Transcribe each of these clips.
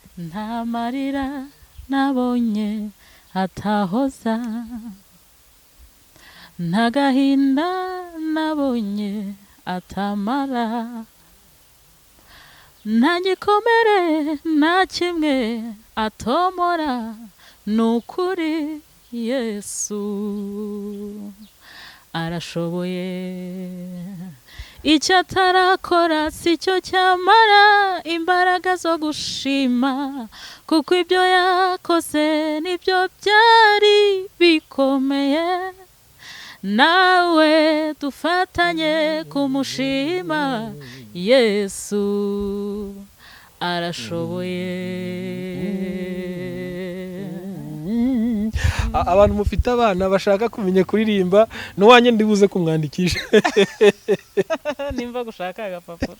Nta marira nabonye atahoza, nta gahinda nabonye atamara, nta gikomere na kimwe atomora. Ni ukuri Yesu arashoboye. Icyo atarakora si cyo cyamara imbaraga zo gushima, kuko ibyo yakoze nibyo byari bikomeye. Nawe dufatanye kumushima, Yesu arashoboye. Abantu mufite abana bashaka kumenya kuririmba, n'uwanjye ndibuze kumwandikisha. Nimba gushaka agapapuro.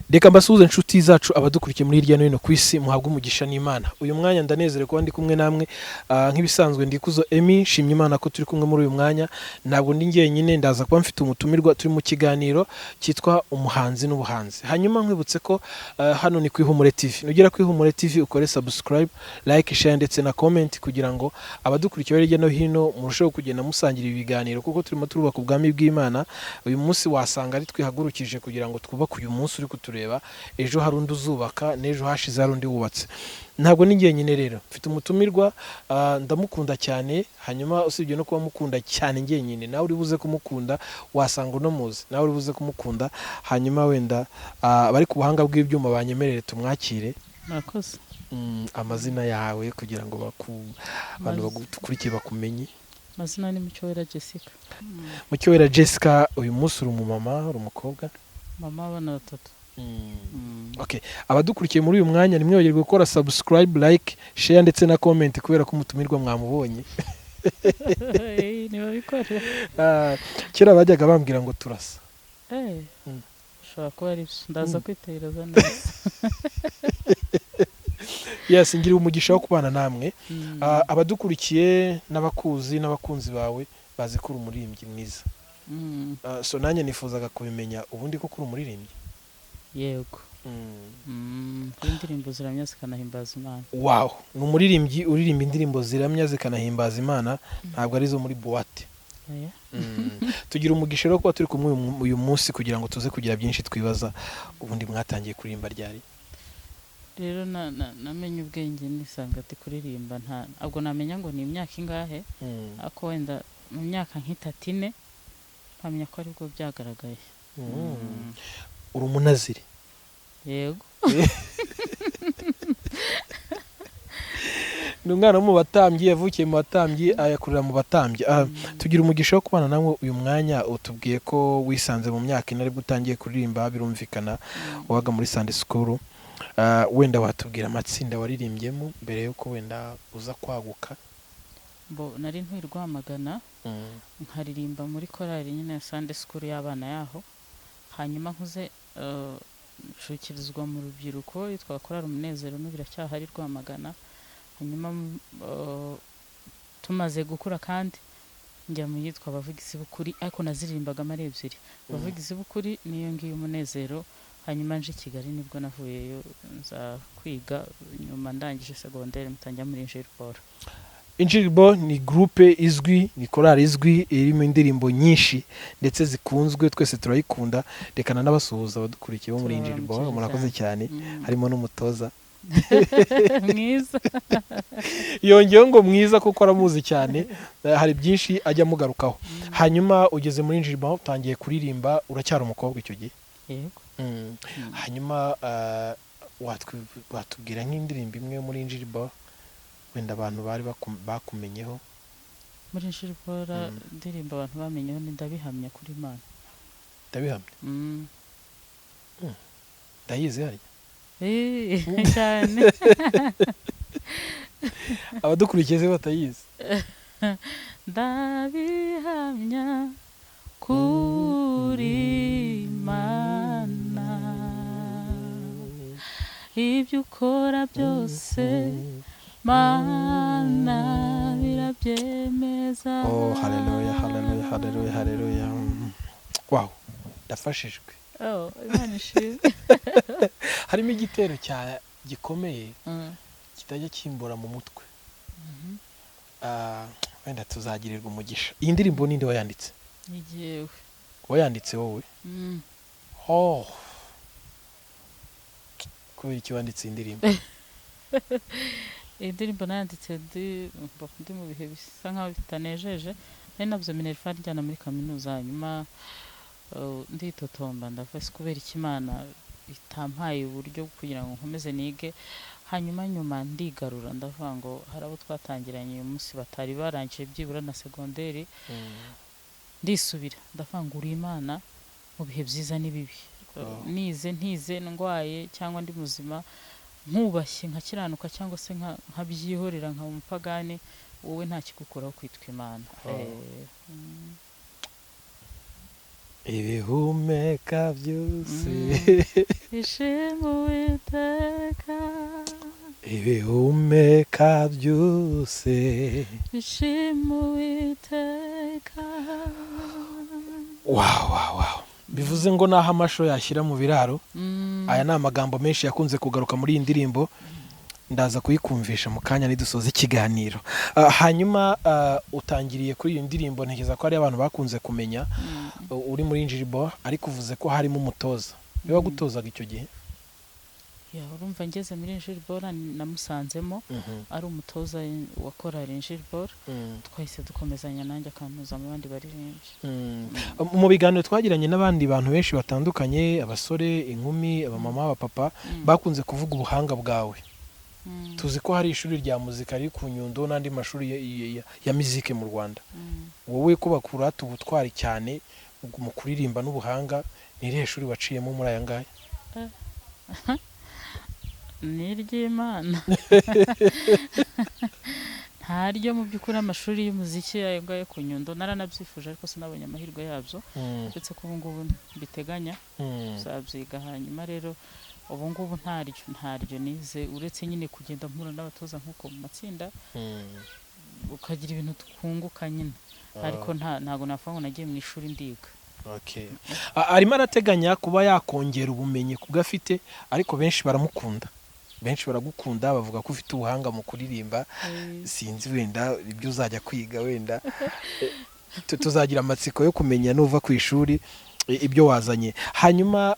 Reka mbasuhuze, inshuti zacu, abadukurikiye muri hirya no hino ku isi, muhabwe umugisha n'Imana. Uyu mwanya ndanezerewe kuba ndi kumwe namwe. Nk'ibisanzwe ndikuzo Emi, nshimye Imana ko turi kumwe muri uyu mwanya. Ntabwo ndi njyenyine, ndaza kuba mfite umutumirwa. Turi mu kiganiro cyitwa Umuhanzi n'Ubuhanzi. Hanyuma nkwibutse ko hano ni ku Ihumure TV. Nugera ku Ihumure TV ukore subscribe, like, share ndetse na comment, kugira ngo abadukurikiye bari hirya no hino murusheho kugenda musangira ibi biganiro, kuko turimo turubaka ubwami bw'Imana. Uyu munsi wasanga ari twihagurukije kugira ngo twubake uyu munsi uri kutureba, ejo hari undi uzubaka, n'ejo hashize hari undi wubatse. Ntabwo ni njyenyine rero, mfite umutumirwa, ndamukunda cyane. Hanyuma usibye no kuba mukunda cyane njyenyine, nawe uri buze kumukunda, wasanga unomuzi, nawe uri buze kumukunda. Hanyuma wenda abari ku buhanga bw'ibyuma banyemerere tumwakire. Murakoze. Amazina yawe kugira ngo abantu bagukurikiye bakumenye. Amazina ni Mucyowera Jessica. Mucyowera Jessica, uyu munsi uri umumama, uri umukobwa? Mama w'abana batatu. Okay. Abadukurikiye muri uyu mwanya, ntimwibagirwe gukora subscribe, like, share ndetse na comment, kubera ko umutumirwa mwamubonye. Ntibabikore. Kera bajyaga bambwira ngo turasa. Ushobora kuba ari byo, ndaza kwitegereza neza. Yes, ngira umugisha wo kubana namwe. Abadukurikiye n'abakuzi n'abakunzi bawe bazi ko uri umuririmbyi mwiza. So nanjye nifuzaga kubimenya, ubundi ko uri umuririmbyi. Yego. Indirimbo ziramya zikanahimbaza Imana. Wow, ni umuririmbyi uririmba indirimbo ziramya zikanahimbaza Imana, ntabwo ari izo muri boîte. Oya. Tugira umugisha rero kuba turi kumwe uyu munsi kugira ngo tuze kugira byinshi twibaza. Ubundi mwatangiye kuririmba ryari? Rero namenye ubwenge nisanga ati kuririmba, ntabwo namenya ngo ni imyaka ingahe, ariko wenda mu myaka nk'itatu, ine, mpamya ko aribwo byagaragaye. Uri umunaziri? Yego. Ni umwana wo mu batambyi, yavukiye mu batambyi, ayakurira mu batambyi. Tugira umugisha wo kubana nawe uyu mwanya. Utubwiye ko wisanze mu myaka 4 aribwo utangiye kuririmba, birumvikana wabaga muri Sunday school. Wenda watubwira amatsinda waririmbyemo mbere yuko wenda uza kwaguka? Bo nari ntuye Rwamagana, nkaririmba muri korali nyine ya Sunday school y'abana yaho. Hanyuma nkuze nshukirizwa mu rubyiruko yitwa Korali Umunezero, n'ubu iracyahari Rwamagana. Hanyuma tumaze gukura kandi njya mu yitwa Abavugizi b'Ukuri, ariko nazirimbagamo ari ebyiri, Abavugizi b'Ukuri n'iyo ngiyo Umunezero. Hanyuma nje i Kigali nibwo navuyeyo nza kwiga, nyuma ndangije segonderi mpita njya muri Injiri Paul. Injiribo ni groupe izwi, ni korali izwi irimo indirimbo nyinshi ndetse zikunzwe, twese turayikunda. Reka n'abasuhuza abadukurikiye bo muri Injiribo. Turabaramukije. Murakoze cyane. Harimo n'umutoza. Mwiza. Yongeyeho ngo mwiza kuko aramuzi cyane. Hari byinshi ajya amugarukaho. Hanyuma ugeze muri Injiribo utangiye kuririmba, uracyari umukobwa icyo gihe? Yego. Hanyuma watubwira nk'indirimbo imwe muri Injiribo wenda abantu bari bakumenyeho? Muri Injiri Paul, indirimbo abantu bamenyeho ni Ndabihamya kuri Imana. Ndabihamya. Ndayizi harya? Cyane. Abadukurikiye se batayizi? Ndabihamya kuri Imana, ibyo ukora byose Mana. Ndabyemeza. Oh, haleluya, haleluya, haleluya, haleluya. Wow, ndafashijwe. Oh, Imana ishimwe. Harimo igitero cya gikomeye kitajya kimbura mu mutwe. Wenda tuzagirirwa umugisha. Iyi ndirimbo ninde wayanditse? Ni jyewe. Wayanditse wowe? Mm. Oh, kubera iki wanditse iyi ndirimbo? Iyi ndirimbo nayanditse ndi mu bihe bisa nkaho bitanejeje. Nari nabuze minerval njyana muri kaminuza, hanyuma nditotomba, ndavuga: "Ese kubera iki Imana itampaye uburyo bwo kugira ngo nkomeze nige?" Hanyuma nyuma ndigarura, ndavuga ngo hari abo twatangiranye uyu munsi batari barangije byibura na segonderi. Ndisubira, ndavuga ngo uri Imana mu bihe byiza n'ibibi. Nize, ntize, ndwaye cyangwa ndi muzima, nkubashye nkakiranuka cyangwa se nkabyihorera nkaba umupagani, wowe nta kigukuraho kwitwa Imana. Ibihumeka byose. Ishima Uwiteka. Ibihumeka byose. Ishima Uwiteka. Wow, bivuze ngo naho amasho yashyira mu biraro. Aya ni amagambo menshi yakunze kugaruka muri iyi ndirimbo, ndaza kuyikumvisha mu kanya nidusoza ikiganiro. Hanyuma utangiriye kuri iyi ndirimbo, ntekereza ko hari abantu bakunze kumenya uri muri Injiribo, ariko uvuze ko harimo umutoza, niwe wagutozaga icyo gihe? Yeah, urumva ngeze muri Injiri Bora namusanzemo ari umutoza wa korali Injiri Bora. Twahise dukomezanya, nanjye akampuza mu bandi baririmbyi. Mu biganiro twagiranye n'abandi bantu benshi batandukanye, abasore, inkumi, abamama, abapapa, bakunze kuvuga ubuhanga bwawe. Tuzi ko hari ishuri rya muzika riri ku Nyundo n'andi mashuri ya muzike mu Rwanda. Wowe ko bakurata ubutwari cyane mu kuririmba n'ubuhanga, ni irihe shuri waciyemo muri aya ngaya? Ni iry'Imana, ntaryo. Mu by'ukuri amashuri y'umuziki ayo ngayo ku Nyundo naranabyifuje, ariko sinabonye amahirwe yabyo, uretse ko ubu ngubu mbiteganya kuzabyiga. Hanyuma rero ubu ngubu ntaryo nize, uretse nyine kugenda mpura n'abatoza nk'uko mu matsinda, ukagira ibintu twunguka nyine, ariko ntago navuga ngo nagiye mu ishuri ndiga. Okay. Arimo arateganya kuba yakongera ubumenyi ku bwo afite, ariko benshi baramukunda, benshi baragukunda, bavuga ko ufite ubuhanga mu kuririmba. Sinzi wenda ibyo uzajya kwiga, wenda tuzagira amatsiko yo kumenya nuva ku ishuri ibyo wazanye. Hanyuma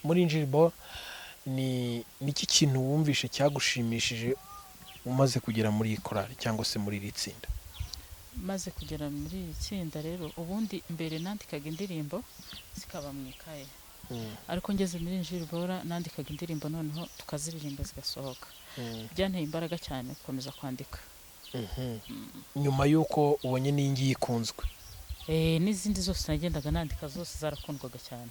muri Injiribo ni niki kintu wumvishe cyagushimishije umaze kugera muri iyi korali cyangwa se muri iri tsinda? Maze kugera muri iri tsinda rero, ubundi mbere nandikaga indirimbo zikaba mu ikaye, ariko ngeze muri Injiri Bora nandikaga indirimbo noneho tukaziririmba zigasohoka. Byanteye imbaraga cyane gukomeza kwandika. Nyuma y'uko ubonye n'iyi ngiyi ikunzwe? N'izindi zose nagendaga nandika zose zarakundwaga cyane.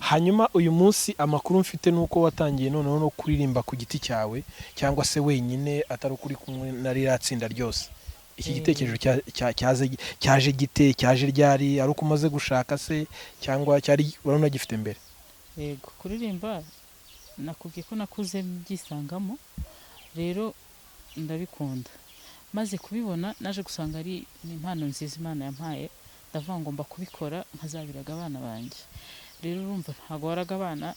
Hanyuma uyu munsi amakuru mfite ni uko watangiye noneho no kuririmba ku giti cyawe cyangwa se wenyine, atari ukuri kumwe na ririya tsinda ryose. Iki gitekerezo cyaje gite? Cyaje ryari? Ari uko umaze gushaka se, cyangwa cyari wari unagifite mbere? Yego, kuririmba nakubwiye ko nakuze mbyisangamo, rero ndabikunda. Maze kubibona naje gusanga ari impano nziza Imana yampaye, ndavuga ngo ngomba kubikora nkazabiraga abana banjye. Rero urumva ntabwo waraga abana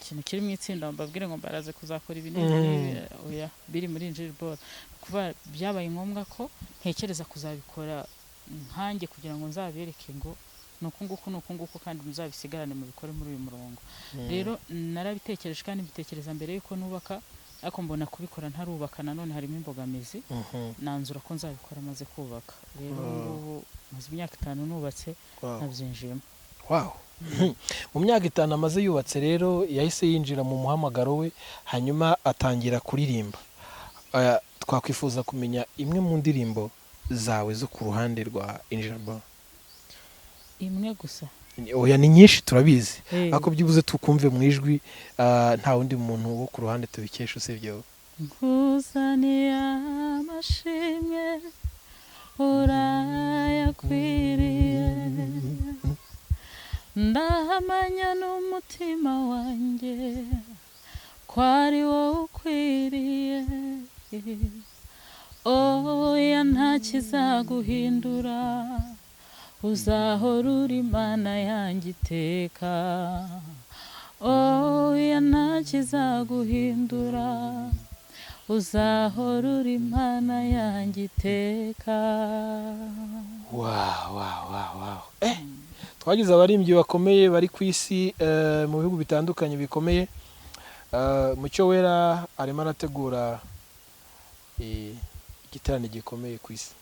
ikintu kiri mu itsinda ngo mbabwire ngo mbaraze kuzakora ibi n'ibi n'ibi, oya, biri muri Injiri Bora. Kuva byabaye ngombwa ko ntekereza kuzabikora nkanjye kugira ngo nzabereke ngo ni uku nguku, ni uku nguku, kandi muzabisigarane mubikore muri uyu murongo. Rero narabitekereje kandi mbitekereza mbere y'uko nubaka, ariko mbona kubikora ntarubaka nanone harimo imbogamizi. Nanzura ko nzabikora maze kubaka. Rero ubu ngubu maze imyaka 5 nubatse, nabyinjiyemo. Wow. Mu myaka 5 amaze yubatse rero yahise yinjira mu muhamagaro we, hanyuma atangira kuririmba. Twakwifuza kumenya imwe mu ndirimbo zawe zo ku ruhande rwa Injira Bora. Imwe gusa? Oya, ni nyinshi turabizi, ariko byibuze tukumve mu ijwi, nta wundi muntu wo ku ruhande tubikesha usibye wowe. Nkuzaniye amashimwe, urayakwiriye, ndahamanya n'umutima wanjye ko ari wowe ukwiriye. Oya, nta kizaguhindura, uzahora uri Imana yanjye iteka. Oya, nta kizaguhindura, uzahora uri Imana yanjye iteka. Wow! Twagize abaririmbyi bakomeye bari ku isi, mu bihugu bitandukanye bikomeye. Mucyo Wera arimo arategura igiterane gikomeye ku isi.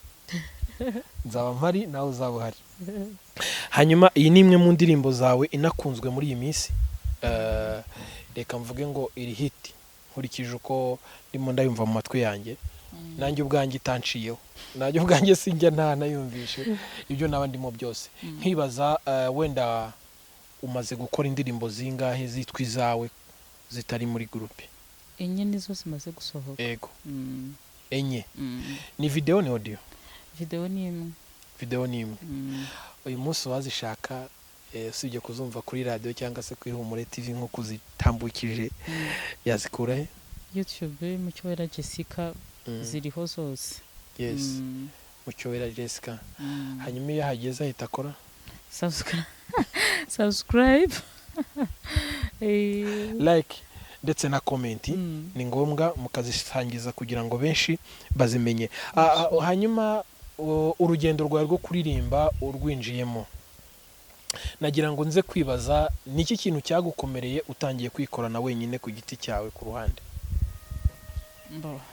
Nzaba mpari, nawe uzaba uhari. Hanyuma iyi ni imwe mu ndirimbo zawe inakunzwe muri iyi minsi. Reka mvuge ngo iri hit, nkurikije uko ndimo ndayumva mu matwi yanjye, nanjye ubwanjye itanciyeho, nanjye ubwanjye sinjya nta nayumvishe ibyo naba ndimo byose. Nkibaza, wenda umaze gukora indirimbo zingahe zitwa izawe zitari muri groupe? Enye nizo zimaze gusohoka. Ego. 4? Mm. Ni video, ni audio? Video ni imwe. Video ni imwe? Mm. Uyu munsi wazishaka, usibye kuzumva kuri radiyo cyangwa se kuri Humure TV nk'uko uzitambukije, yazikura he? YouTube, Mucyo Wera Jessica, ziriho zose. Yes. Mucyo Wera Jessica. Hanyuma iyo ahageze ahita akora Subscribe. Like ndetse na comment ni ngombwa, mukazisangiza kugira ngo benshi bazimenye. Hanyuma urugendo rwawe rwo kuririmba urwinjiyemo, nagira ngo nze kwibaza, ni iki kintu cyagukomereye utangiye kwikorana wenyine ku giti cyawe ku ruhande?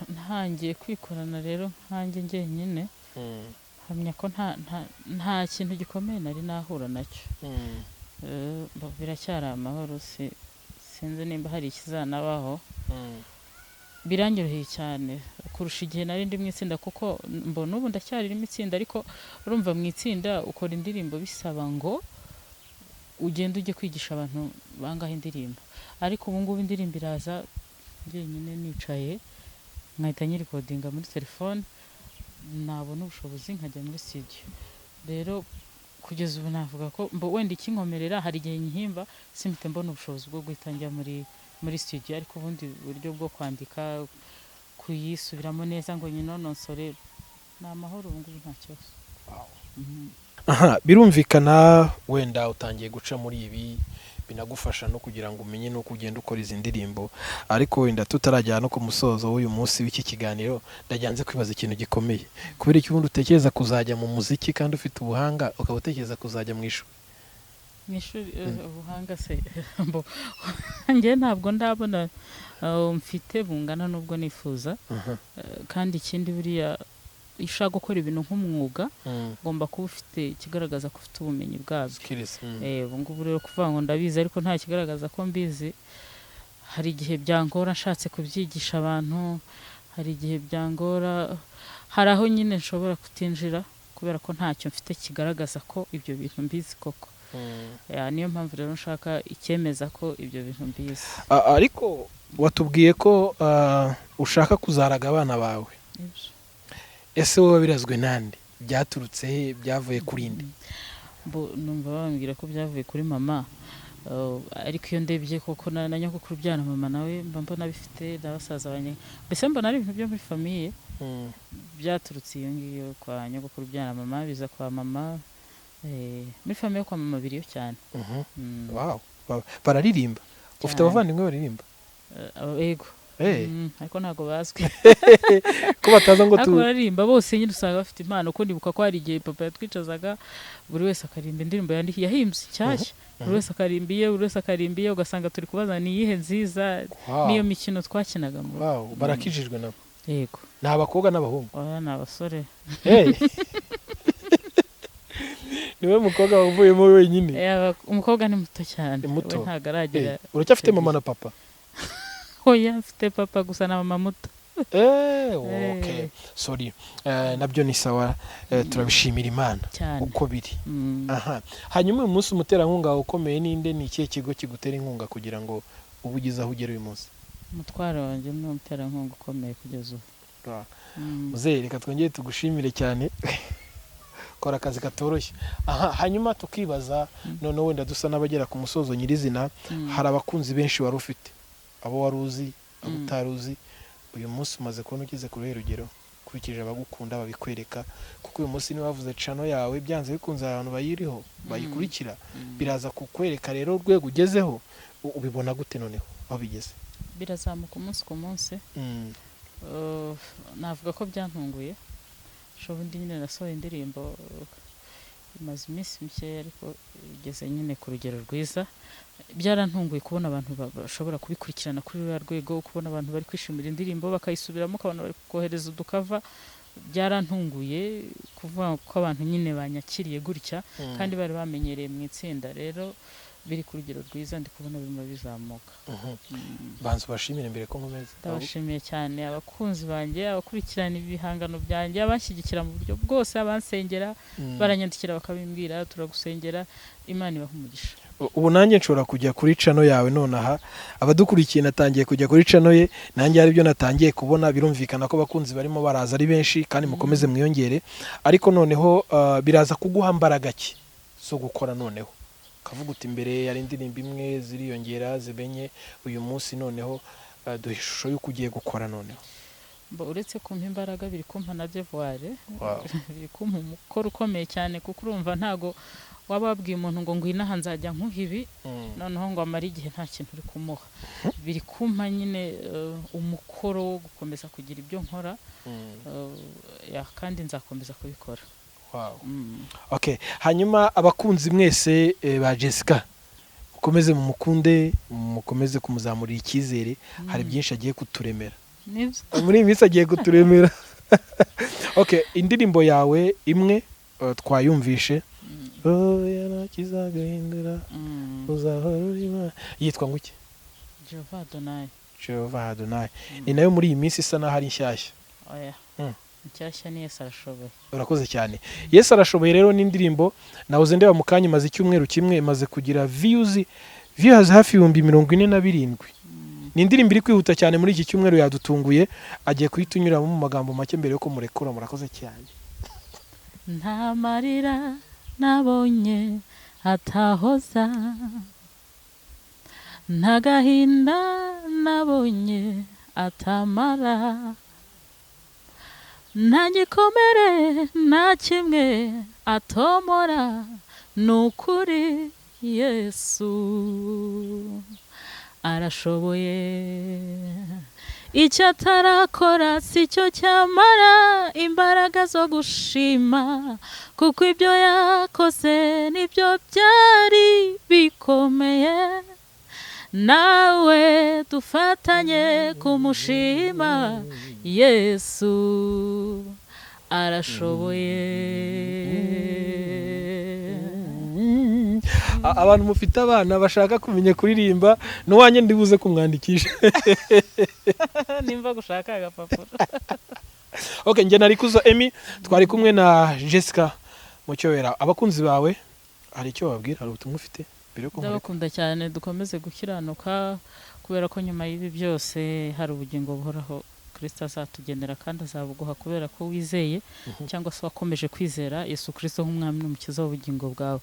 Ntangiye kwikorana rero nkanjye njyenyine, hamya ko nta kintu gikomeye nari nahura nacyo. Biracyari amahoro, sinzi nimba hari ikizanabaho. Biranyoroheye cyane kurusha igihe nari ndi mu itsinda, kuko mbona ubu ndacyari mu itsinda, ariko urumva mu itsinda ukora indirimbo bisaba ngo ugende ujye kwigisha abantu bangahe indirimbo, ariko ubu ngubu indirimbo iraza njyenyine nicaye, nkahita nyirecordinga muri telefone, nabona ubushobozi nkajya muri studio. Rero kugeza ubu navuga ko wenda ikinkomerera, hari igihe nyihimba simpite mbona ubushobozi bwo guhita njya muri studio, ariko ubundi buryo bwo kwandika, kuyisubiramo neza ngo nyinononsore, ni amahoro ubu ngubu, nta kibazo. Aha birumvikana, wenda utangiye guca muri ibi binagufasha no kugira ngo umenye n'uko ugenda ukora izi ndirimbo. Ariko wenda tutarajyana no ku musozo w'uyu munsi w'iki kiganiro, ndagira nze kwibaza ikintu gikomeye: kubera iki ubundi utekereza kuzajya mu muziki kandi ufite ubuhanga, ukaba utekereza kuzajya mu ishuri? Mu ishuri? Ubuhanga se, njye ntabwo ndabona mfite bungana n'ubwo nifuza. Kandi ikindi, buriya iyo ushaka gukora ibintu nk'umwuga, ugomba kuba ufite ikigaragaza ko ufite ubumenyi bwabyo. Skills. Ubu ngubu rero kuvuga ngo ndabizi ariko nta kigaragaza ko mbizi, hari igihe byangora nshatse kubyigisha abantu, hari igihe byangora, hari aho nyine nshobora kutinjira kubera ko ntacyo mfite kigaragaza ko ibyo bintu mbizi koko. Niyo mpamvu rero nshaka icyemeza ko ibyo bintu mbizi. Ariko watubwiye ko ushaka kuzaraga abana bawe. Nibyo. Ese wowe birazwe nande? Byaturutse he? Byavuye kuri nde? Numva bambwira ko byavuye kuri mama. Ariko iyo ndebye koko na nyogokuru ubyara mama nawe mba mbona bifite, na basaza banjye, mbese mbona ari ibintu byo muri famille. Byaturutse iyo ngiyo kwa nyogokuru ubyara mama, biza kwa mama. Muri famille yo kwa mama biriyo cyane. Wow. Bararirimba? Ufite Cyane. abavandimwe baririmba? Yego. Ariko ntabwo bazwi. Ko bataza ngo Ariko tu bararirimba bose nyine, usanga bafite impano, kuko ndibuka ko hari igihe papa yatwicazaga, buri wese akaririmba indirimbo yahimbye nshyashya, buri wese akarimba iye, buri wese akarimba iye, ugasanga turi kubaza ni iyihe nziza. Niyo mikino twakinaga mu Wow. Barakijijwe nabo? Yego. Ni abakobwa n'abahungu? Oya, ni abasore. Niwe mukobwa wavuyemo wenyine? Umukobwa ni muto cyane. Ni muto. We ntabwo aragera. Uracyafite icyo mama gihe. na papa? Oya, mfite papa gusa na mama muto. Okay. Sorry. Nabyo ni sawa. Turabishimira Imana Cyane. uko biri. Aha. Hanyuma uyu munsi umuterankunga wawe ukomeye ninde? Ni ikihe kigo kigutera inkunga kugira ngo ube ugeze aho ugera uyu munsi? Umutwaro wanjye ni umuterankunga ukomeye kugeza ubu. Muzehe, reka twongere tugushimire cyane, kora akazi katoroshye. Aha hanyuma tukibaza noneho, wenda dusa n'abagera ku musozo nyirizina, hari abakunzi benshi wari ufite, abo wari uzi, abo utari uzi, uyu munsi umaze kubona ugeze ku ruhe rugero? Ukurikije abagukunda babikwereka, kuko uyu munsi niba wavuze channel yawe, byanze bikunze abantu bayiriho bayikurikira, biraza kukwereka rero urwego ugezeho. Ubibona gute noneho aho bigeze? Birazamuka umunsi ku munsi. Navuga ko byantunguye. Ubundi nyine nasohoye indirimbo, imaze iminsi mikeya, ariko igeze nyine ku rugero rwiza. Byarantunguye kubona abantu bashobora kubikurikirana kuri ruriya rwego, kubona abantu bari kwishimira indirimbo bakayisubiramo, ukabona bari kohereza udukava. Byarantunguye kuvuga ko abantu nyine banyakiriye gutya kandi bari bamenyereye mu itsinda. Rero biri ku rugero rwiza, ndi kubona birimo bizamuka. Banza ubashimire mbere ko nkomeza. Ndabashimiye cyane, abakunzi banjye, abakurikirana ibihangano byanjye, abanshyigikira mu buryo bwose, abansengera, baranyandikira bakabimbwira, turagusengera, Imana ibaha umugisha. Ubu nanjye nshobora kujya kuri channel yawe nonaha. Abadukurikiye, natangiye kujya kuri channel ye, nanjye hari ibyo natangiye kubona. Birumvikana ko abakunzi barimo baraza ari benshi, kandi mukomeze mwiyongere. Ariko noneho biraza kuguha mbaraga ki zo gukora noneho ukavuga uti mbere yari indirimbo imwe, ziriyongera zibenye, uyu munsi noneho duha ishusho y'uko ugiye gukora noneho? Uretse kumpa imbaraga, biri kumpa na devoir, biri kumpa umukoro ukomeye cyane, kuko urumva ntago waba wabwiye umuntu ngo ngwino aha nzajya nkuha ibi, noneho ngo amare igihe nta kintu uri kumuha. Biri kumpa nyine umukoro wo gukomeza kugira ibyo nkora, kandi nzakomeza kubikora. Okay, hanyuma abakunzi mwese ba Jessica, mukomeze mumukunde, mukomeze kumuzamurira icyizere. Hari byinshi agiye kuturemera Nibyo. muri iyi minsi, agiye kuturemera. Okay, indirimbo yawe imwe twayumvishe, "Oya, ntakizagahindura uzahora uri Imana." Yitwa ngo iki? Jehova Adonai. Jehova Adonai. Ni nayo muri iyi minsi isa naho ari nshyashya. Oya, nshyashya ni Yesu Arashoboye. Urakoze cyane. Yesu Arashoboye rero n'indirimbo nahoze ndeba mu kanya, imaze icyumweru kimwe imaze kugira views hafi 47,000. Ni indirimbo iri kwihuta cyane muri iki cyumweru, yadutunguye. Agiye kuhita unyuramo mu magambo make mbere yuko murekura. Murakoze cyane. Nta marira nabonye atahoza, nta gahinda nabonye atamara, nta gikomere na kimwe atomora. Ni ukuri Yesu arashoboye. Icyo atarakora si cyo cyamara imbaraga zo gushima, kuko ibyo yakoze nibyo byari bikomeye. Nawe dufatanye kumushima, Yesu arashoboye. Abantu mufite abana bashaka kumenya kuririmba, n'uwanjye ndibuze kumwandikisha. Nimba gushaka agapapuro. Okay, njye nari Kuzo Emmy, twari kumwe na Jessica Mucyowera. Abakunzi bawe hari icyo babwira? Hari ubutumwa ufite mbere yuko nkureka? Ndabakunda cyane. Dukomeze gukiranuka, kubera ko nyuma y'ibi byose hari ubugingo buhoraho Kirisito azatugenera, kandi azabuguha kubera ko wizeye cyangwa se wakomeje kwizera Yesu Kirisito nk'umwami n'umukiza w'ubugingo bwawe.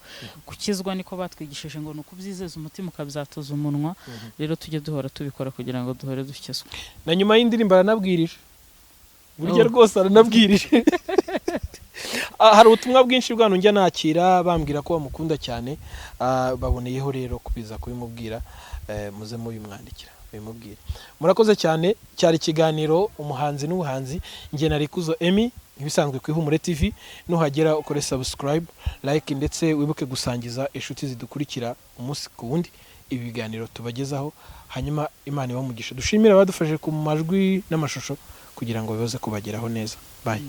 Gukizwa niko batwigishije ngo ni ukubyizeza umutima ukabyatuza umunwa. Rero tujye duhora tubikora kugira ngo duhore dukizwa. Na nyuma y'indirimbo aranabwirije burya. Oh. Rwose aranabwirije. Hari ubutumwa bwinshi bwanyu njya nakira bambwira ko bamukunda cyane. Baboneyeho rero kubiza kubimubwira. Muze mubimwandikira bimubwire. Murakoze cyane. Cyari ikiganiro Umuhanzi n'Ubuhanzi. Njye na Rikuzo Emmy, nk'ibisanzwe ku Ihumure TV. Nuhagera ukore subscribe, like, ndetse wibuke gusangiza inshuti zidukurikira umunsi ku wundi ibi biganiro tubagezaho. Hanyuma Imana ibamugisha. Dushimire abadufashije ku majwi n'amashusho kugira ngo bibaze kubageraho neza. Bye.